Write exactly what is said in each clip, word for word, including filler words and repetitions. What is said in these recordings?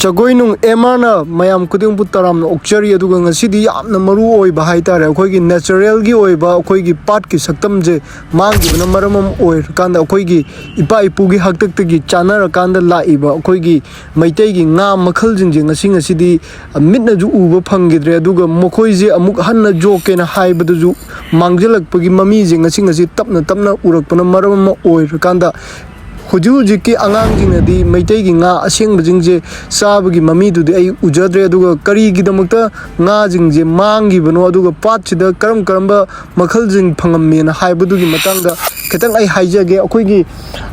ꯖꯒꯣꯏꯅꯨꯡ M ꯑꯥꯔꯅ ꯃꯌꯥꯝ ꯈꯨꯗꯤꯡꯃꯛꯄꯨ ꯇꯔꯥꯝꯅ ꯑꯣꯛꯆꯔꯤ꯫ ꯑꯗꯨꯒ ꯉꯁꯤꯗꯤ ꯌꯥꯝꯅ ꯃꯔꯨ ꯑꯣꯏꯕ ꯍꯥꯏꯇꯥꯔꯦ, ꯑꯩꯈꯣꯏꯒꯤ natural ꯒꯤ ꯑꯣꯏꯕ ꯑꯩꯈꯣꯏꯒꯤ ꯄꯥꯠꯀꯤ ꯁꯛꯇꯝꯁꯦ ꯃꯥꯡꯈꯤꯕꯅ ꯃꯔꯝ ꯑꯃ ꯑꯣꯏꯔꯀꯥꯟꯗ ꯑꯩꯈꯣꯏꯒꯤ ꯏꯄꯥ ꯏꯄꯨꯒꯤ ꯍꯥꯛꯇꯛꯇꯒꯤ ꯆꯥꯅꯔꯀꯥꯟꯗ ꯂꯥꯛꯏꯕ ꯑꯩꯈꯣꯏꯒꯤ ꯃꯩꯇꯩꯒꯤ ꯉꯥ ꯃꯈꯜꯁꯤꯡꯁꯦ ꯉꯁꯤ ꯉꯁꯤꯗꯤ ꯃꯤꯠꯅꯁꯨ ꯎꯕ ꯐꯪꯈꯤꯗ꯭ꯔꯦ꯫ ꯑꯗꯨꯒ ꯃꯈꯣꯏꯁꯦ ꯑꯃꯨꯛ ꯍꯟꯅ ꯌꯣꯛꯀꯦꯅ ꯍꯥꯏꯕꯗꯨꯁꯨ ꯃꯥꯡꯁꯤꯜꯂꯛꯄꯒꯤ ꯃꯃꯤꯁꯦ ꯉꯁꯤ ꯉꯁꯤ ꯇꯞꯅ ꯇꯞꯅ ꯎꯔꯛꯄꯅ ꯃꯔꯝ ꯑꯃ ꯑꯣꯏꯔꯀꯥꯟꯗ ꯍꯧꯖꯤꯛ ꯍꯧꯖꯤꯛꯀꯤ ꯑꯉꯥꯡꯁꯤꯡꯅꯗꯤ ꯃꯩꯇꯩꯒꯤ ꯉꯥ ꯑꯁꯦꯡꯕꯁꯤꯡꯁꯦ ꯆꯥꯕꯒꯤ ꯃꯃꯤꯗꯨꯗꯤ ꯑꯩ ꯎꯖꯗ꯭ꯔꯦ꯫ ꯑꯗꯨꯒ ꯀꯔꯤꯒꯤꯗꯃꯛꯇ ꯉꯥꯁꯤꯡꯁꯦ ꯃꯥꯡꯈꯤꯕꯅꯣ, ꯑꯗꯨꯒ ꯄꯥꯠꯁꯤꯗ ꯀꯔꯝ ꯀꯔꯝꯕ ꯃꯈꯜꯁꯤꯡ ꯐꯪꯉꯝꯃꯦꯅ ꯍꯥꯏꯕꯗꯨꯒꯤ ꯃꯇꯥꯡꯗ ꯈꯤꯇꯪ ꯑꯩ ꯍꯥꯏꯖꯒꯦ꯫ ꯑꯩꯈꯣꯏꯒꯤ,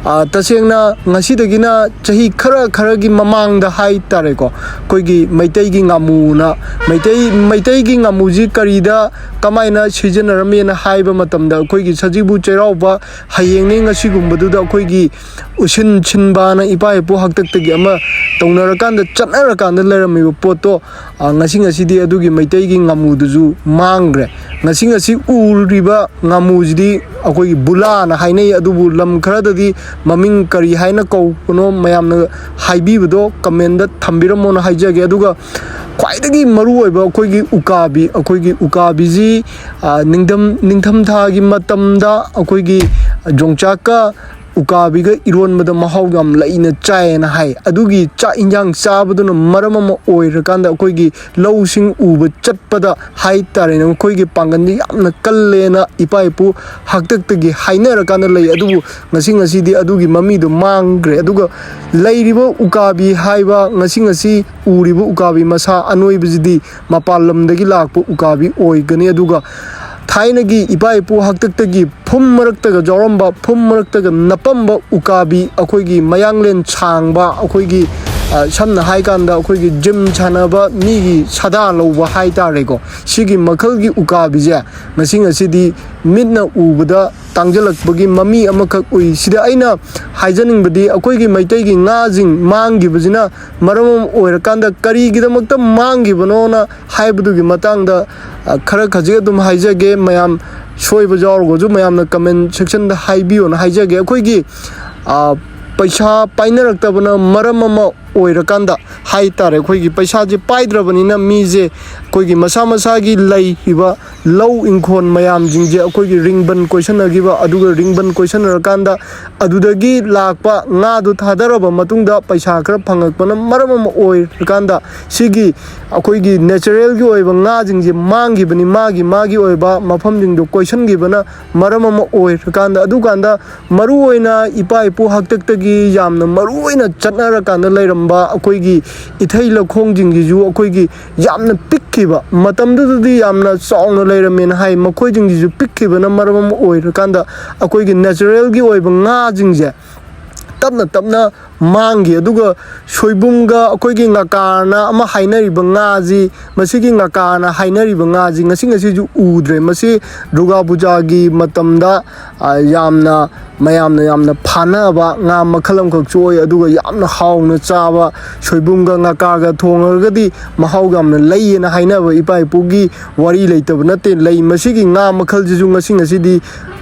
ꯑ, ꯇꯁꯦꯡꯅ ꯉꯁꯤꯗꯒꯤꯅ ꯆꯍꯤ ꯈꯔ ꯈꯔꯒꯤ ꯃꯃꯥꯡꯗ ꯍꯥꯏ ꯇꯥꯔꯦꯀꯣ, ꯑꯩꯈꯣꯏꯒꯤ ꯃꯩꯇꯩꯒꯤ ꯉꯥꯃꯨꯅ, ꯃꯩꯇꯩ, ꯃꯩꯇꯩꯒꯤ ꯉꯥꯃꯨꯁꯤ ꯀꯔꯤꯗ ꯀꯃꯥꯏꯅ ꯁꯤꯖꯤꯟꯅꯔꯝꯃꯦꯅ ꯍꯥꯏꯕ ꯃꯇꯝꯗ, ꯑꯩꯈꯣꯏꯒꯤ ꯁꯖꯤꯕꯨ ꯆꯩꯔꯥꯎꯕ ꯍꯌꯦꯡꯅꯤ ꯉꯁꯤꯒꯨꯝꯕꯗꯨꯗ ꯑꯩꯈꯣꯏꯒꯤ ꯎꯁꯤꯟ ꯁꯤꯟꯕꯅ ꯏꯄꯥ ꯏꯄꯨ ꯍꯥꯛꯇꯛꯇꯒꯤ ꯑꯃ ꯇꯧꯅꯔꯀꯥꯟꯗ, ꯆꯠꯅꯔꯀꯥꯟꯗ ꯂꯩꯔꯝꯃꯤꯕ ꯄꯣꯠꯇꯣ, ꯑ, ꯉꯁꯤ ꯉꯁꯤꯗꯤ ꯑꯗꯨꯒꯤ ꯃꯩꯇꯩꯒꯤ ꯉꯥꯃꯨꯗꯨꯁꯨ ꯃꯥꯡꯈ꯭ꯔꯦ꯫ ꯉꯁꯤ ꯉꯁꯤ ꯎꯔꯤꯕ ꯉꯥꯃꯨꯁꯤꯗꯤ ꯑꯩꯈꯣꯏꯒꯤ ꯕꯨꯂꯥꯅ ꯍꯥꯏꯅꯩ, ꯑꯗꯨꯕꯨ ꯂꯝ ꯈꯔꯗꯗꯤ ꯃꯃꯤꯡ ꯀꯔꯤ ꯍꯥꯏꯅ ꯀꯧꯕꯅꯣ ꯃꯌꯥꯝꯅ ꯍꯥꯏꯕꯤꯕꯗꯣ comment ꯊꯝꯕꯤꯔꯝꯃꯣꯅ ꯍꯥꯏꯖꯒꯦ꯫ ꯑꯗꯨꯒ ꯈ꯭ꯋꯥꯏꯗꯒꯤ ꯃꯔꯨꯑꯣꯏꯕ ꯑꯩꯈꯣꯏꯒꯤ ꯎꯀꯥꯕꯤ, ꯑꯩꯈꯣꯏꯒꯤ ꯎꯀꯥꯕꯤꯁꯤ, ꯑ, ꯅꯤꯡꯊꯝ-, ꯅꯤꯡꯊꯝꯊꯥꯒꯤ ꯃꯇꯝꯗ ꯑꯩꯈꯣꯏꯒꯤ ꯌꯣꯡꯆꯥꯛꯀ ꯎꯀꯥꯕꯤꯒ ꯏꯔꯣꯟꯕꯗ ꯃꯍꯥꯎ ꯌꯥꯝ ꯂꯩꯅ ꯆꯥꯏꯌꯦꯅ ꯍꯥꯏ꯫ ꯑꯗꯨꯒꯤ ꯆꯥꯛ ꯏꯟꯖꯥꯡ ꯆꯥꯕꯗꯨꯅ ꯃꯔꯝ ꯑꯃ ꯑꯣꯏꯔꯀꯥꯟꯗ ꯑꯩꯈꯣꯏꯒꯤ ꯂꯧꯁꯤꯡ ꯎꯕ ꯆꯠꯄꯗ ꯍꯥꯏ ꯇꯥꯔꯦꯅꯦ, ꯃꯈꯣꯏꯒꯤ ꯄꯥꯡꯒꯜꯗꯤ ꯌꯥꯝꯅ ꯀꯜꯂꯦꯅ ꯏꯄꯥ ꯏꯄꯨ ꯍꯥꯛꯇꯛꯇꯒꯤ ꯍꯥꯏꯅꯔꯀꯥꯟꯗ ꯂꯩ꯫ ꯑꯗꯨꯕꯨ ꯉꯁꯤ ꯉꯁꯤꯗꯤ ꯑꯗꯨꯒꯤ ꯃꯃꯤꯗꯣ ꯃꯥꯡꯈ꯭ꯔꯦ꯫ ꯑꯗꯨꯒ ꯂꯩꯔꯤꯕ ꯎꯀꯥꯕꯤ ꯍꯥꯏꯕ, ꯉꯁꯤ ꯉꯁꯤ ꯎꯔꯤꯕ ꯎꯀꯥꯕꯤ ꯃꯁꯥ ꯑꯅꯣꯏꯕꯁꯤꯗꯤ ꯃꯄꯥꯟ ꯂꯝꯗꯒꯤ ꯂꯥꯛꯄ ꯎꯀꯥꯕꯤ ꯑꯣꯏꯒꯅꯤ꯫ ꯑꯗꯨꯒ ꯊꯥꯏꯅꯒꯤ ꯏꯄꯥ ꯏꯄꯨ ꯍꯥꯛꯇꯛꯇꯒꯤ ꯐꯨꯝ ꯃꯔꯛꯇꯒ ꯌꯥꯎꯔꯝꯕ, ꯐꯨꯝ ꯃꯔꯛꯇꯒ ꯅꯞꯄꯝꯕ ꯎꯀꯥꯕꯤ, ꯑꯩꯈꯣꯏꯒꯤ ꯃꯌꯥꯡꯂꯦꯟ ꯁꯥꯡꯕ, ꯑꯩꯈꯣꯏꯒꯤ, ꯑ, ꯁꯝꯅ ꯍꯥꯏꯀꯥꯟꯗ ꯑꯩꯈꯣꯏꯒꯤ gym ꯁꯥꯟꯅꯕ ꯃꯤꯒꯤ ꯁꯥꯗꯥ ꯂꯧꯕ ꯍꯥꯏꯇꯥꯔꯦꯀꯣ, ꯁꯤꯒꯤ ꯃꯈꯜꯒꯤ ꯎꯀꯥꯕꯤꯁꯦ ꯉꯁꯤ ꯉꯁꯤꯗꯤ ꯃꯤꯠꯅ ꯎꯕꯗ ꯇꯥꯡꯖꯜꯂꯛꯄꯒꯤ ꯃꯃꯤ ꯑꯃꯈꯛ ꯎꯏ꯫ ꯁꯤꯗ ꯑꯩꯅ ꯍꯥꯏꯖꯅꯤꯡꯕꯗꯤ, ꯑꯩꯈꯣꯏꯒꯤ ꯃꯩꯇꯩꯒꯤ ꯉꯥꯁꯤꯡ ꯃꯥꯡꯈꯤꯕꯁꯤꯅ ꯃꯔꯝ ꯑꯃ ꯑꯣꯏꯔꯀꯥꯟꯗ ꯀꯔꯤꯒꯤꯗꯃꯛꯇ ꯃꯥꯡꯈꯤꯕꯅꯣꯅ ꯍꯥꯏꯕꯗꯨꯒꯤ ꯃꯇꯥꯡꯗ, ꯑ, ꯈꯔ ꯈꯖꯤꯛ ꯑꯗꯨꯝ ꯍꯥꯏꯖꯒꯦ꯫ ꯃꯌꯥꯝ ꯁꯣꯏꯕ ꯌꯥꯎꯔꯒꯁꯨ ꯃꯌꯥꯝꯅ comment section ꯗ ꯍꯥꯏꯕꯤꯌꯣꯅ ꯍꯥꯏꯖꯒꯦ꯫ ꯑꯩꯈꯣꯏꯒꯤ, ꯑ, ꯄꯩꯁꯥ ꯄꯥꯏꯅꯔꯛꯇꯕꯅ ꯃꯔꯝ ꯑꯃ ꯑꯣꯏꯔꯀꯥꯟꯗ ꯍꯥꯏ ꯇꯥꯔꯦ, ꯑꯩꯈꯣꯏꯒꯤ ꯄꯩꯁꯥꯁꯦ ꯄꯥꯏꯗ꯭ꯔꯕꯅꯤꯅ ꯃꯤꯁꯦ ꯑꯩꯈꯣꯏꯒꯤ ꯃꯁꯥ ꯃꯁꯥꯒꯤ ꯂꯩꯔꯤꯕ ꯂꯧ ꯏꯪꯈꯣꯜ ꯃꯌꯥꯝꯁꯤꯡꯁꯦ ꯑꯩꯈꯣꯏꯒꯤ ꯔꯤꯡꯕꯟ ꯀꯣꯏꯁꯟꯅꯈꯤꯕ, ꯑꯗꯨꯒ ꯔꯤꯡꯕꯟ ꯀꯣꯏꯁꯟꯅꯔꯀꯥꯟꯗ ꯑꯗꯨꯗꯒꯤ ꯂꯥꯛꯄ ꯉꯥꯗꯨ ꯊꯥꯗꯔꯕ ꯃꯇꯨꯡꯗ ꯄꯩꯁꯥ ꯈꯔ ꯐꯪꯉꯛꯄꯅ ꯃꯔꯝ ꯑꯃ ꯑꯣꯏꯔꯀꯥꯟꯗ ꯁꯤꯒꯤ ꯑꯩꯈꯣꯏꯒꯤ ꯅꯦꯆꯔꯦꯜꯒꯤ ꯑꯣꯏꯕ ꯉꯥꯁꯤꯡꯁꯦ ꯃꯥꯡꯈꯤꯕꯅꯤ꯫ ꯃꯥꯒꯤ ꯃꯥꯒꯤ ꯑꯣꯏꯕ ꯃꯐꯝꯁꯤꯡꯗꯣ ꯀꯣꯏꯁꯟꯈꯤꯕꯅ ꯃꯔꯝ ꯑꯃ ꯑꯣꯏꯔꯀꯥꯟꯗ, ꯑꯗꯨꯀꯥꯟꯗ ꯃꯔꯨꯑꯣꯏꯅ ꯏꯄꯥ ꯏꯄꯨ ꯍꯥꯛꯇꯛꯇꯒꯤ ꯌꯥꯝꯅ ꯃꯔꯨꯑꯣꯏꯅ ꯆꯠꯅꯔꯀꯥꯟꯗ ꯂꯩꯔꯝꯕ ꯑꯩꯈꯣꯏꯒꯤ ꯏꯊꯩ ꯂꯧꯈꯣꯡꯁꯤꯡꯁꯤꯁꯨ ꯑꯩꯈꯣꯏꯒꯤ ꯌꯥꯝꯅ ꯄꯤꯛꯈꯤꯕ, ꯃꯇꯝꯗꯨꯗꯗꯤ ꯌꯥꯝꯅ ꯆꯥꯎꯅ ꯂꯩꯔꯝꯃꯦꯅ ꯍꯥꯏ, ꯃꯈꯣꯏꯁꯤꯡꯁꯤꯁꯨ ꯄꯤꯛꯈꯤꯕꯅ ꯃꯔꯝ ꯑꯃ ꯑꯣꯏꯔꯀꯥꯟꯗ ꯑꯩꯈꯣꯏꯒꯤ ꯅꯦꯆꯔꯦꯜꯒꯤ ꯑꯣꯏꯕ ꯉꯥꯁꯤꯡꯁꯦ ꯇꯞꯅ ꯇꯞꯅ ꯃꯥꯡꯈꯤ꯫ ꯑꯗꯨꯒ ꯁꯣꯏꯕꯨꯝꯒ ꯑꯩꯈꯣꯏꯒꯤ ꯉꯀꯥꯔꯅ ꯑꯃ ꯍꯥꯏꯅꯔꯤꯕ ꯉꯥꯁꯤ, ꯃꯁꯤꯒꯤ ꯉꯀꯥꯔꯅ ꯍꯥꯏꯅꯔꯤꯕ ꯉꯥꯁꯤ ꯉꯁꯤ ꯉꯁꯤꯁꯨ ꯎꯗ꯭ꯔꯦ꯫ ꯃꯁꯤ ꯗꯨꯔꯒꯥ ꯄꯨꯖꯥꯒꯤ ꯃꯇꯝꯗ, ꯑ, ꯌꯥꯝꯅ, ꯃꯌꯥꯝꯅ ꯌꯥꯝꯅ ꯐꯥꯅꯕ ꯉꯥ ꯃꯈꯜ ꯑꯃꯈꯛꯁꯨ ꯑꯣꯏ, ꯑꯗꯨꯒ ꯌꯥꯝꯅ ꯍꯥꯎꯅ ꯆꯥꯕ, ꯁꯣꯏꯕꯨꯝꯒ ꯉꯀꯥꯒ ꯊꯣꯡꯉꯒꯗꯤ ꯃꯍꯥꯎ ꯌꯥꯝꯅ ꯂꯩꯌꯦꯅ ꯍꯥꯏꯅꯕ ꯏꯄꯥ ꯏꯄꯨꯒꯤ ꯋꯥꯔꯤ ꯂꯩꯇꯕ ꯅꯠꯇꯦ꯫ ꯂꯩ꯫ ꯃꯁꯤꯒꯤ ꯉꯥ ꯃꯈꯜꯁꯤꯁꯨ ꯉꯁꯤ ꯉꯁꯤꯗꯤ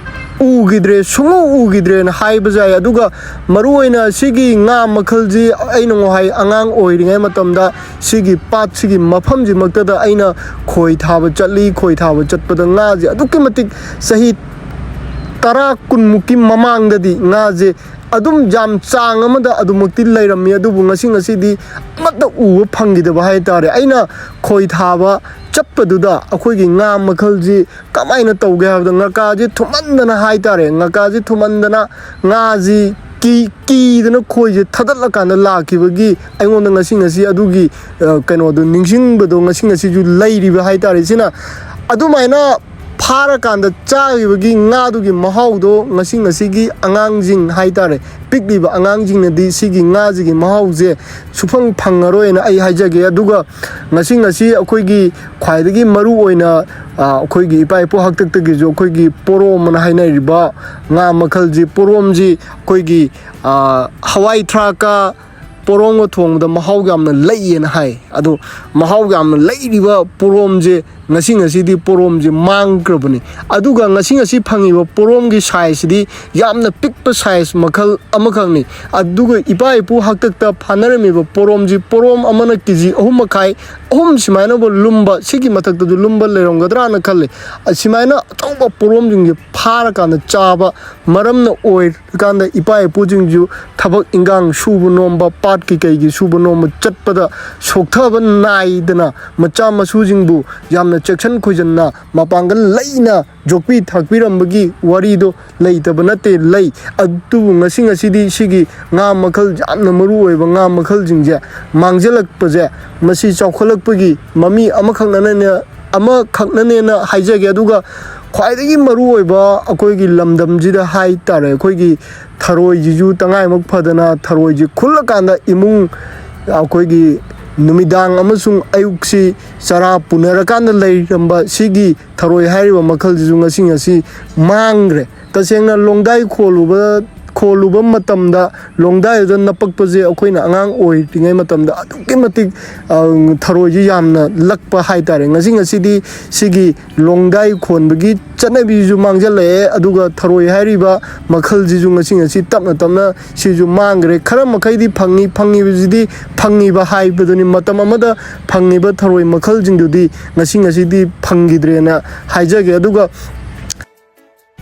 ꯎꯈꯤꯗ꯭ꯔꯦ, ꯁꯨꯡꯎ ꯎꯈꯤꯗ꯭ꯔꯦꯅ ꯍꯥꯏꯕꯁꯨ ꯌꯥꯏ꯫ ꯑꯗꯨꯒ ꯃꯔꯨꯑꯣꯏꯅ ꯁꯤꯒꯤ ꯉꯥ ꯃꯈꯜꯁꯤ ꯑꯩꯅ ꯉꯍꯥꯏ ꯑꯉꯥꯡ ꯑꯣꯏꯔꯤꯉꯩ ꯃꯇꯝꯗ ꯁꯤꯒꯤ ꯄꯥꯠꯁꯤꯒꯤ ꯃꯐꯝꯁꯤꯃꯛꯇꯗ ꯑꯩꯅ ꯈꯣꯏ ꯊꯥꯕ ꯆꯠꯂꯤ꯫ ꯈꯣꯏ ꯊꯥꯕ ꯆꯠꯄꯗ ꯉꯥꯁꯦ ꯑꯗꯨꯛꯀꯤ ꯃꯇꯤꯛ, ꯆꯍꯤ ꯇꯔꯥ ꯀꯨꯟꯃꯨꯛꯀꯤ ꯃꯃꯥꯡꯗꯗꯤ ꯉꯥꯁꯦ ꯑꯗꯨꯝ ꯌꯥꯝ ꯆꯥꯡ ꯑꯃꯗ ꯑꯗꯨꯃꯛꯇꯤ ꯂꯩꯔꯝꯃꯤ, ꯑꯗꯨꯕꯨ ꯉꯁꯤ ꯉꯁꯤꯗꯤ ꯑꯃꯠꯇ ꯎꯕ ꯐꯪꯈꯤꯗꯕ ꯍꯥꯏ ꯇꯥꯔꯦ꯫ ꯑꯩꯅ ꯈꯣꯏ ꯊꯥꯕ ꯆꯠꯄꯗꯨꯗ ꯑꯩꯈꯣꯏꯒꯤ ꯉꯥ ꯃꯈꯜꯁꯤ ꯀꯃꯥꯏꯅ ꯇꯧꯒꯦ ꯍꯥꯏꯕꯗ, ꯉꯀꯥꯁꯦ ꯊꯨꯝꯃꯟꯗꯅ ꯍꯥꯏ ꯇꯥꯔꯦ, ꯉꯀꯥꯁꯦ ꯊꯨꯝꯃꯟꯗꯅ ꯉꯥꯁꯤ ꯀꯤ-, ꯀꯤꯗꯅ ꯈꯣꯏꯁꯦ ꯊꯗꯠꯂꯀꯥꯟꯗ ꯂꯥꯛꯈꯤꯕꯒꯤ ꯑꯩꯉꯣꯟꯗ ꯉꯁꯤ ꯉꯁꯤ ꯑꯗꯨꯒꯤ, ꯑ, ꯀꯩꯅꯣꯗꯣ ꯅꯤꯡꯁꯤꯡꯕꯗꯣ ꯉꯁꯤ ꯉꯁꯤꯁꯨ ꯂꯩꯔꯤꯕ ꯍꯥꯏ ꯇꯥꯔꯦ꯫ ꯁꯤꯅ ꯑꯗꯨꯃꯥꯏꯅ ꯐꯥꯔꯀꯥꯟꯗ ꯆꯥꯈꯤꯕꯒꯤ ꯉꯥꯗꯨꯒꯤ ꯃꯍꯥꯎꯗꯣ ꯉꯁꯤ ꯉꯁꯤꯒꯤ ꯑꯉꯥꯡꯁꯤꯡ ꯍꯥꯏ ꯇꯥꯔꯦ, ꯄꯤꯛꯂꯤꯕ ꯑꯉꯥꯡꯁꯤꯡꯅꯗꯤ ꯁꯤꯒꯤ ꯉꯥꯁꯤꯒꯤ ꯃꯍꯥꯎꯁꯦ ꯁꯨꯐꯪ ꯐꯪꯉꯔꯣꯏꯅ ꯑꯩ ꯍꯥꯏꯖꯒꯦ꯫ ꯑꯗꯨꯒ ꯉꯁꯤ ꯉꯁꯤ ꯑꯩꯈꯣꯏꯒꯤ ꯈ꯭ꯋꯥꯏꯗꯒꯤ ꯃꯔꯨ ꯑꯣꯏꯅ, ꯑ, ꯑꯩꯈꯣꯏꯒꯤ ꯏꯄꯥ ꯏꯄꯨ ꯍꯥꯛꯇꯛꯇꯒꯤꯁꯨ ꯑꯩꯈꯣꯏꯒꯤ ꯄꯣꯔꯣꯝ ꯑꯅ ꯍꯥꯏꯅꯔꯤꯕ ꯉꯥ ꯃꯈꯜꯁꯤ, ꯄꯣꯔꯣꯝꯁꯤ ꯑꯩꯈꯣꯏꯒꯤ, ꯑ, ꯍꯋꯥꯏ ꯊ꯭ꯔꯥꯛꯀ ꯄꯣꯔꯣꯝꯒ ꯊꯣꯡꯕꯗ ꯃꯍꯥꯎ ꯌꯥꯝꯅ ꯂꯩꯌꯦꯅ ꯍꯥꯏ꯫ ꯑꯗꯣ ꯃꯍꯥꯎ ꯌꯥꯝꯅ ꯂꯩꯔꯤꯕ ꯄꯣꯔꯣꯝꯁꯦ ꯉꯁꯤ ꯉꯁꯤꯗꯤ ꯄꯣꯔꯣꯝꯁꯦ ꯃꯥꯡꯈ꯭ꯔꯕꯅꯤ꯫ ꯑꯗꯨꯒ ꯉꯁꯤ ꯉꯁꯤ ꯐꯪꯉꯤꯕ ꯄꯣꯔꯣꯝꯒꯤ ꯁꯥꯏꯖꯁꯤꯗꯤ ꯌꯥꯝꯅ ꯄꯤꯛꯄ ꯁꯥꯏꯖ ꯃꯈꯜ ꯑꯃꯈꯛꯅꯤ꯫ ꯑꯗꯨꯒ ꯏꯄꯥ ꯏꯄꯨ ꯍꯥꯛꯇꯛꯇ ꯐꯥꯅꯔꯝꯃꯤꯕ ꯄꯣꯔꯣꯝꯁꯤ, ꯄꯣꯔꯣꯝ ꯑꯃꯅ ꯀꯦ ꯖꯤ ꯑꯍꯨꯝ ꯃꯈꯥꯏ, ꯑꯍꯨꯝ ꯁꯨꯃꯥꯏꯅꯕꯨ ꯂꯨꯝꯕ, ꯁꯤꯒꯤ ꯃꯊꯛꯇꯁꯨ ꯂꯨꯝꯕ ꯂꯩꯔꯝꯒꯗ꯭ꯔꯥꯅ ꯈꯜꯂꯤ꯫ ꯑꯁꯨꯃꯥꯏꯅ ꯑꯆꯧꯕ ꯄꯣꯔꯣꯝꯁꯤꯡꯁꯦ ꯐꯥꯔꯀꯥꯟꯗ ꯆꯥꯕ ꯃꯔꯝꯅ ꯑꯣꯏꯔꯀꯥꯟꯗ ꯏꯄꯥ ꯏꯄꯨꯁꯤꯡꯁꯨ ꯊꯕꯛ ꯏꯟꯈꯥꯡ ꯁꯨꯕ ꯅꯣꯝꯕ, ꯄꯥꯠꯀꯤ ꯀꯩꯒꯤ ꯁꯨꯕ ꯅꯣꯝꯕ ꯆꯠꯄꯗ ꯁꯣꯛꯊꯕ ꯅꯥꯏꯗꯅ ꯃꯆꯥ ꯃꯁꯨꯁꯤꯡꯕꯨ ꯌꯥꯝꯅ ꯆꯦꯛꯁꯤꯟ ꯈꯣꯏꯖꯟꯅ ꯃꯄꯥꯡꯒꯜ ꯂꯩꯅ ꯌꯣꯛꯄꯤ ꯊꯥꯛꯄꯤꯔꯝꯕꯒꯤ ꯋꯥꯔꯤꯗꯣ ꯂꯩꯇꯕ ꯅꯠꯇꯦ, ꯂꯩ꯫ ꯑꯗꯨꯕꯨ ꯉꯁꯤ ꯉꯁꯤꯗꯤ ꯁꯤꯒꯤ ꯉꯥ ꯃꯈꯜ, ꯌꯥꯝꯅ ꯃꯔꯨ ꯑꯣꯏꯕ ꯉꯥ ꯃꯈꯜꯁꯤꯡꯁꯦ ꯃꯥꯡꯁꯤꯜꯂꯛꯄꯁꯦ, ꯃꯁꯤ ꯆꯥꯎꯈꯠꯂꯛꯄꯒꯤ ꯃꯃꯤ ꯑꯃꯈꯛꯅꯅꯦ, ꯑꯃꯈꯛꯅꯅꯦꯅ ꯍꯥꯏꯖꯒꯦ꯫ ꯑꯗꯨꯒ ꯈ꯭ꯋꯥꯏꯗꯒꯤ ꯃꯔꯨ ꯑꯣꯏꯕ ꯑꯩꯈꯣꯏꯒꯤ ꯂꯝꯗꯝꯁꯤꯗ ꯍꯥꯏ ꯇꯥꯔꯦ, ꯑꯩꯈꯣꯏꯒꯤ ꯊꯔꯣꯏꯁꯤꯁꯨ ꯇꯉꯥꯏꯃꯛ ꯐꯗꯅ ꯊꯔꯣꯏꯁꯤ ꯈꯨꯜꯂꯀꯥꯟꯗ ꯏꯃꯨꯡ, ꯑꯩꯈꯣꯏꯒꯤ ꯅꯨꯃꯤꯗꯥꯡ ꯑꯃꯁꯨꯡ ꯑꯌꯨꯛꯁꯤ ꯆꯔꯥ ꯄꯨꯅꯔꯀꯥꯟꯗ ꯂꯩꯔꯝꯕ ꯁꯤꯒꯤ ꯊꯔꯣꯏ ꯍꯥꯏꯔꯤꯕ ꯃꯈꯜꯁꯤꯁꯨ ꯉꯁꯤ ꯉꯁꯤ ꯃꯥꯡꯈ꯭ꯔꯦ꯫ ꯇꯁꯦꯡꯅ ꯂꯣꯡꯗꯥꯏ ꯈꯣꯜꯂꯨꯕ, ꯈꯣꯜꯂꯨꯕ ꯃꯇꯝꯗ ꯂꯣꯡꯗꯥꯏꯗꯨꯗ ꯅꯄꯛꯄꯁꯦ ꯑꯩꯈꯣꯏꯅ ꯑꯉꯥꯡ ꯑꯣꯏꯔꯤꯉꯩ ꯃꯇꯝꯗ ꯑꯗꯨꯛꯀꯤ ꯃꯇꯤꯛ, ꯑ, ꯊꯔꯣꯏꯁꯤ ꯌꯥꯝꯅ ꯂꯛꯄ ꯍꯥꯏꯇꯥꯔꯦ꯫ ꯉꯁꯤ ꯉꯁꯤꯗꯤ ꯁꯤꯒꯤ ꯂꯣꯡꯗꯥꯏ ꯈꯣꯟꯕꯒꯤ ꯆꯠꯅꯕꯤꯁꯨ ꯃꯥꯡꯁꯤꯜꯂꯛꯑꯦ, ꯑꯗꯨꯒ ꯊꯔꯣꯏ ꯍꯥꯏꯔꯤꯕ ꯃꯈꯜꯁꯤꯁꯨ ꯉꯁꯤ ꯉꯁꯤ ꯇꯞꯅ ꯇꯞꯅ ꯁꯤꯁꯨ ꯃꯥꯡꯈ꯭ꯔꯦ꯫ ꯈꯔ ꯃꯈꯩꯗꯤ ꯐꯪꯉꯤ, ꯐꯪꯉꯤꯕꯁꯤꯗꯤ ꯐꯪꯉꯤꯕ ꯍꯥꯏꯕꯗꯨꯅꯤ꯫ ꯃꯇꯝ ꯑꯃꯗ ꯐꯪꯉꯤꯕ ꯊꯔꯣꯏ ꯃꯈꯜꯁꯤꯡꯗꯨꯗꯤ ꯉꯁꯤ ꯉꯁꯤꯗꯤ ꯐꯪꯈꯤꯗ꯭ꯔꯦꯅ ꯍꯥꯏꯖꯒꯦ꯫ ꯑꯗꯨꯒ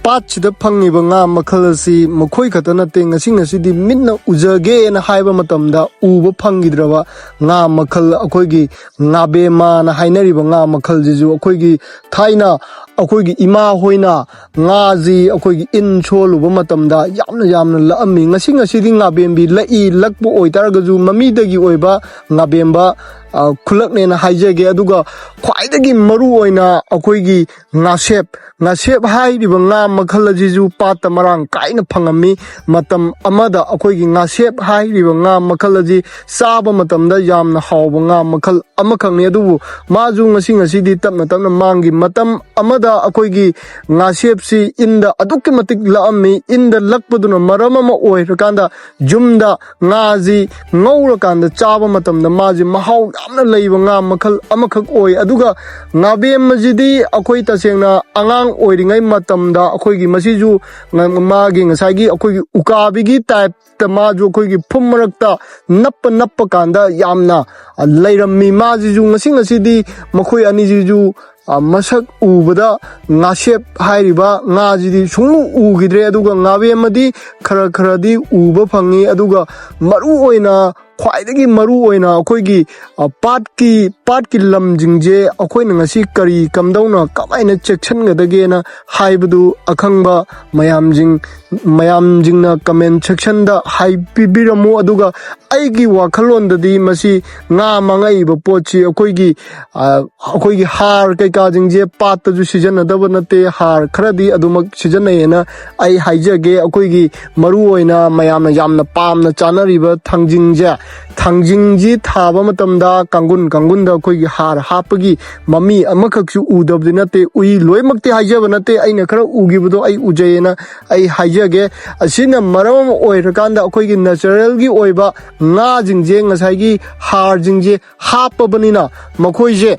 ꯄꯥꯠꯁꯤꯗ ꯐꯪꯉꯤꯕ ꯉꯥ ꯃꯈꯜ ꯑꯁꯤ ꯃꯈꯣꯏ ꯈꯛꯇ ꯅꯠꯇꯦ, ꯉꯁꯤ ꯉꯁꯤꯗꯤ ꯃꯤꯠꯅ ꯎꯖꯒꯦꯅ ꯍꯥꯏꯕ ꯃꯇꯝꯗ ꯎꯕ ꯐꯪꯈꯤꯗ꯭ꯔꯕ ꯉꯥ ꯃꯈꯜ, ꯑꯩꯈꯣꯏꯒꯤ ꯉꯥꯕꯦꯝꯃꯥꯅ ꯍꯥꯏꯅꯔꯤꯕ ꯉꯥ ꯃꯈꯜꯁꯤꯁꯨ ꯑꯩꯈꯣꯏꯒꯤ ꯊꯥꯏꯅ ꯑꯩꯈꯣꯏꯒꯤ ꯏꯃꯥ ꯍꯣꯏꯅ ꯉꯥꯁꯤ ꯑꯩꯈꯣꯏꯒꯤ ꯏꯟ ꯁꯣꯜꯂꯨꯕ ꯃꯇꯝꯗ ꯌꯥꯝꯅ ꯌꯥꯝꯅ ꯂꯛꯑꯝꯃꯤ꯫ ꯉꯁꯤ ꯉꯁꯤꯗꯤ ꯉꯥꯕꯦꯝꯕꯤ ꯂꯛꯏ, ꯂꯛꯄ ꯑꯣꯏꯇꯥꯔꯒꯁꯨ ꯃꯃꯤꯗꯒꯤ ꯑꯣꯏꯕ ꯉꯥꯕꯦꯝꯕ, ꯑ, ꯈꯨꯂꯛꯅꯦꯅ ꯍꯥꯏꯖꯒꯦ꯫ ꯑꯗꯨꯒ ꯈ꯭ꯋꯥꯏꯗꯒꯤ ꯃꯔꯨ ꯑꯣꯏꯅ ꯑꯩꯈꯣꯏꯒꯤ ꯉꯥꯁꯦꯞ, ꯉꯥꯁꯦꯞ ꯍꯥꯏꯔꯤꯕ ꯉꯥ ꯃꯈꯜ ꯑꯁꯤꯁꯨ ꯄꯥꯠꯇ ꯃꯔꯥꯡ ꯀꯥꯏꯅ ꯐꯪꯉꯝꯃꯤ꯫ ꯃꯇꯝ ꯑꯃꯗ ꯑꯩꯈꯣꯏꯒꯤ ꯉꯥꯁꯦꯞ ꯍꯥꯏꯔꯤꯕ ꯉꯥ ꯃꯈꯜ ꯑꯁꯤ ꯆꯥꯕ ꯃꯇꯝꯗ ꯌꯥꯝꯅ ꯍꯥꯎꯕ ꯉꯥ ꯃꯈꯜ ꯑꯃꯈꯛꯅꯤ꯫ ꯑꯗꯨꯕꯨ ꯃꯥꯁꯨ ꯉꯁꯤ ꯉꯁꯤꯗꯤ ꯇꯞꯅ ꯇꯞꯅ ꯃꯥꯡꯈꯤ꯫ ꯃꯇꯝ ꯑꯃꯗ ꯑꯩꯈꯣꯏꯒꯤ ꯉꯥꯁꯦꯞꯁꯤ ꯏꯟꯗ ꯑꯗꯨꯛꯀꯤ ꯃꯇꯤꯛ ꯂꯛꯑꯝꯃꯤ꯫ ꯏꯟꯗ ꯂꯛꯄꯗꯨꯅ ꯃꯔꯝ ꯑꯃ ꯑꯣꯏꯔꯀꯥꯟꯗ ꯌꯨꯝꯗ ꯉꯥꯁꯤ ꯉꯧꯔꯀꯥꯟꯗ ꯆꯥꯕ ꯃꯇꯝꯗ ꯃꯥꯁꯤ ꯃꯍꯥꯎ ꯌꯥꯝꯅ ꯂꯩꯕ ꯉꯥ ꯃꯈꯜ ꯑꯃꯈꯛ ꯑꯣꯏ꯫ ꯑꯗꯨꯒ ꯉꯥꯕꯦꯝ ꯑꯁꯤꯗꯤ ꯑꯩꯈꯣꯏ ꯇꯁꯦꯡꯅ ꯑꯉꯥꯡ ꯑꯣꯏꯔꯤꯉꯩ ꯃꯇꯝꯗ ꯑꯩꯈꯣꯏꯒꯤ ꯃꯁꯤꯁꯨ ꯉ-, ꯃꯥꯒꯤ ꯉꯁꯥꯏꯒꯤ ꯑꯩꯈꯣꯏꯒꯤ ꯎꯀꯥꯕꯤꯒꯤ ꯇꯥꯏꯞꯇ ꯃꯥꯁꯨ ꯑꯩꯈꯣꯏꯒꯤ ꯐꯨꯝ ꯃꯔꯛꯇ ꯅꯞꯄ ꯅꯞꯄ ꯀꯥꯟꯗ ꯌꯥꯝꯅ, ꯑ, ꯂꯩꯔꯝꯃꯤ꯫ ꯃꯥꯁꯤꯁꯨ ꯉꯁꯤ ꯉꯁꯤꯗꯤ ꯃꯈꯣꯏ ꯑꯅꯤꯁꯤꯁꯨ, ꯑ, ꯃꯁꯛ ꯎꯕꯗ ꯉꯥꯁꯦꯞ ꯍꯥꯏꯔꯤꯕ ꯉꯥꯁꯤꯗꯤ ꯁꯨꯡꯎ ꯎꯈꯤꯗ꯭ꯔꯦ꯫ ꯑꯗꯨꯒ ꯉꯥꯕꯦꯝ ꯑꯃꯗꯤ ꯈꯔ ꯈꯔꯗꯤ ꯎꯕ ꯐꯪꯉꯤ꯫ ꯑꯗꯨꯒ ꯃꯔꯨ ꯑꯣꯏꯅ, ꯈ꯭ꯋꯥꯏꯗꯒꯤ ꯃꯔꯨ ꯑꯣꯏꯅ ꯑꯩꯈꯣꯏꯒꯤ, ꯑ, ꯄꯥꯠꯀꯤ, ꯄꯥꯠꯀꯤ ꯂꯝꯁꯤꯡꯁꯦ ꯑꯩꯈꯣꯏꯅ ꯉꯁꯤ ꯀꯔꯤ ꯀꯝꯗꯧꯅ ꯀꯃꯥꯏꯅ ꯆꯦꯛꯁꯤꯟꯒꯗꯒꯦꯅ ꯍꯥꯏꯕꯗꯨ ꯑꯈꯪꯕ ꯃꯌꯥꯝꯁꯤꯡ, ꯃꯌꯥꯝꯁꯤꯡꯅ comment sectionꯗ ꯍꯥꯏꯕꯤꯕꯤꯔꯝꯃꯨ꯫ ꯑꯗꯨꯒ ꯑꯩꯒꯤ ꯋꯥꯈꯜꯂꯣꯟꯗꯗꯤ ꯃꯁꯤ ꯉꯥ ꯃꯥꯡꯉꯛꯏꯕ ꯄꯣꯠꯁꯤ ꯑꯩꯈꯣꯏꯒꯤ, ꯑ, ꯑꯩꯈꯣꯏꯒꯤ ꯍꯥꯔ ꯀꯩꯀꯥꯁꯤꯡꯁꯦ ꯄꯥꯠꯇꯁꯨ ꯁꯤꯖꯤꯟꯅꯗꯕ ꯅꯠꯇꯦ, ꯍꯥꯔ ꯈꯔꯗꯤ ꯑꯗꯨꯃꯛ ꯁꯤꯖꯤꯟꯅꯩꯌꯦꯅ ꯑꯩ ꯍꯥꯏꯖꯒꯦ꯫ ꯑꯩꯈꯣꯏꯒꯤ ꯃꯔꯨ ꯑꯣꯏꯅ ꯃꯌꯥꯝꯅ ꯌꯥꯝꯅ ꯄꯥꯝꯅ ꯆꯥꯅꯔꯤꯕ ꯊꯥꯡꯖꯤꯡꯁꯦ, ꯊꯥꯡꯖꯤꯡꯁꯤ ꯊꯥꯕ ꯃꯇꯝꯗ ꯀꯥꯡꯒꯨꯟ ꯀꯥꯡꯒꯨꯟꯗ ꯑꯩꯈꯣꯏꯒꯤ ꯍꯥꯔ ꯍꯥꯞꯄꯒꯤ ꯃꯃꯤ ꯑꯃꯈꯛꯁꯨ ꯎꯗꯕꯗꯤ ꯅꯠꯇꯦ, ꯎꯏ ꯂꯣꯏꯅꯃꯛꯇꯤ ꯍꯥꯏꯖꯕ ꯅꯠꯇꯦ, ꯑꯩꯅ ꯈꯔ ꯎꯈꯤꯕꯗꯣ ꯑꯩ ꯎꯖꯩꯌꯦꯅ ꯑꯩ ꯍꯥꯏꯖꯒꯦ꯫ ꯑꯁꯤꯅ ꯃꯔꯝ ꯑꯣꯏꯔꯀꯥꯟꯗ ꯑꯩꯈꯣꯏꯒꯤ naturalꯒꯤ ꯑꯣꯏꯕ ꯉꯥꯁꯤꯡꯁꯦ ꯉꯁꯥꯏꯒꯤ ꯍꯥꯔꯁꯤꯡꯁꯦ ꯍꯥꯞꯄꯕꯅꯤꯅ ꯃꯈꯣꯏꯁꯦ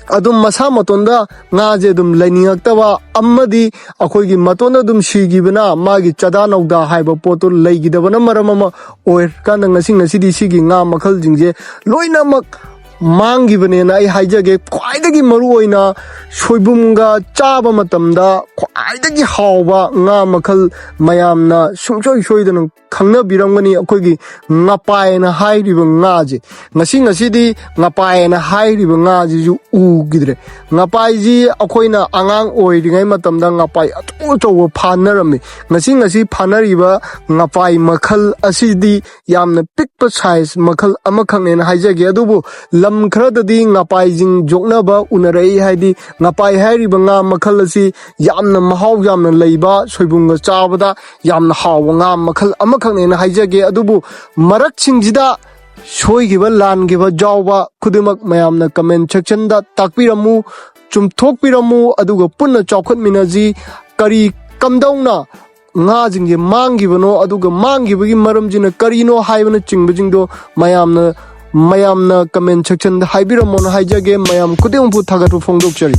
ꯑꯗꯨꯝ ꯃꯁꯥ ꯃꯇꯣꯟꯗ ꯉꯥꯁꯦ ꯑꯗꯨꯝ ꯂꯩꯅꯤꯡꯉꯛꯇꯕ ꯑꯃꯗꯤ ꯑꯩꯈꯣꯏꯒꯤ ꯃꯇꯣꯟꯗ ꯑꯗꯨꯝ ꯁꯤꯈꯤꯕꯅ ꯃꯥꯒꯤ ꯆꯥꯗꯥ ꯅꯧꯗꯥ ꯍꯥꯏꯕ ꯄꯣꯠꯇꯨ ꯂꯩꯈꯤꯗꯕꯅ ꯃꯔꯝ ꯑꯃ ꯑꯣꯏꯔꯀꯥꯟꯗ ꯉꯁꯤ ꯉꯁꯤꯗꯤ ꯁꯤꯒꯤ ꯉꯥ ꯃꯈꯜꯁꯤꯡꯁꯦ ꯂꯣꯏꯅꯃꯛ ꯃꯥꯡꯈꯤꯕꯅꯦꯅ ꯑꯩ ꯍꯥꯏꯖꯒꯦ꯫ ꯈ꯭ꯋꯥꯏꯗꯒꯤ ꯃꯔꯨꯑꯣꯏꯅ ꯁꯣꯏꯕꯨꯝꯒ ꯆꯥꯕ ꯃꯇꯝꯗ ꯈ꯭ꯋꯥꯏꯗꯒꯤ ꯍꯥꯎꯕ ꯉꯥ ꯃꯈꯜ ꯃꯌꯥꯝꯅ ꯁꯨꯡꯁꯣꯏ ꯁꯣꯏꯗꯅ ꯈꯪꯅꯕꯤꯔꯝꯒꯅꯤ, ꯑꯩꯈꯣꯏꯒꯤ ꯉꯄꯥꯏꯅ ꯍꯥꯏꯔꯤꯕ ꯉꯥꯁꯦ꯫ ꯉꯁꯤ ꯉꯁꯤꯗꯤ ꯉꯄꯥꯏꯅ ꯍꯥꯏꯔꯤꯕ ꯉꯥꯁꯤꯁꯨ ꯎꯈꯤꯗ꯭ꯔꯦ꯫ ꯉꯄꯥꯏꯁꯤ ꯑꯩꯈꯣꯏꯅ ꯑꯉꯥꯡ ꯑꯣꯏꯔꯤꯉꯩ ꯃꯇꯝꯗ ꯉꯄꯥꯏ ꯑꯆꯧ ꯑꯆꯧꯕ ꯐꯥꯅꯔꯝꯃꯤ꯫ ꯉꯁꯤ ꯉꯁꯤ ꯐꯥꯅꯔꯤꯕ ꯉꯄꯥꯏ ꯃꯈꯜ ꯑꯁꯤꯗꯤ ꯌꯥꯝꯅ ꯄꯤꯛꯄ size ꯃꯈꯜ ꯑꯃꯈꯛꯅꯦꯅ ꯍꯥꯏꯖꯒꯦ꯫ ꯑꯗꯨꯕꯨ ꯂꯝ ꯈꯔꯗꯗꯤ ꯉꯄꯥꯏꯁꯤꯡ ꯌꯣꯛꯅꯕ ꯎꯅꯔꯛꯏ, ꯍꯥꯏꯗꯤ ꯉꯄꯥꯏ ꯍꯥꯏꯔꯤꯕ ꯉꯥ ꯃꯈꯜ ꯑꯁꯤ ꯌꯥꯝꯅ ꯃꯍꯥꯎ ꯌꯥꯝꯅ ꯂꯩꯕ, ꯁꯣꯏꯕꯨꯝꯒ ꯆꯥꯕꯗ ꯌꯥꯝꯅ ꯍꯥꯎꯕ ꯉꯥ ꯃꯈꯜ ꯑꯃꯈꯛꯅꯦꯅ ꯍꯥꯏꯖꯒꯦ꯫ ꯑꯗꯨꯕꯨ ꯃꯔꯛꯁꯤꯡꯁꯤꯗ ꯁꯣꯏꯈꯤꯕ ꯂꯥꯟꯈꯤꯕ ꯌꯥꯎꯕ ꯈꯨꯗꯤꯡꯃꯛ ꯃꯌꯥꯝꯅ comment sectionꯗ ꯇꯥꯛꯄꯤꯔꯝꯃꯨ, ꯆꯨꯝꯊꯣꯛꯄꯤꯔꯝꯃꯨ, ꯑꯗꯨꯒ ꯄꯨꯟꯅ ꯆꯥꯎꯈꯠꯃꯤꯟꯅꯁꯤ꯫ ꯀꯔꯤ ꯀꯝꯗꯧꯅ ꯉꯥꯁꯤꯡꯁꯦ ꯃꯥꯡꯈꯤꯕꯅꯣ, ꯑꯗꯨꯒ ꯃꯥꯡꯈꯤꯕꯒꯤ ꯃꯔꯝꯁꯤꯅ ꯀꯔꯤꯅꯣ ꯍꯥꯏꯕꯅꯆꯤꯡꯕꯁꯤꯡꯗꯣ ꯃꯌꯥꯝꯅ ꯃꯌꯥꯝꯅ comment sectionꯗ ꯍꯥꯏꯕꯤꯔꯝꯃꯣꯅ ꯍꯥꯏꯖꯒꯦ꯫ ꯃꯌꯥꯝ ꯈꯨꯗꯤꯡꯃꯛꯄꯨ ꯊꯥꯒꯠꯄ ꯐꯣꯡꯗꯣꯛꯆꯔꯤ꯫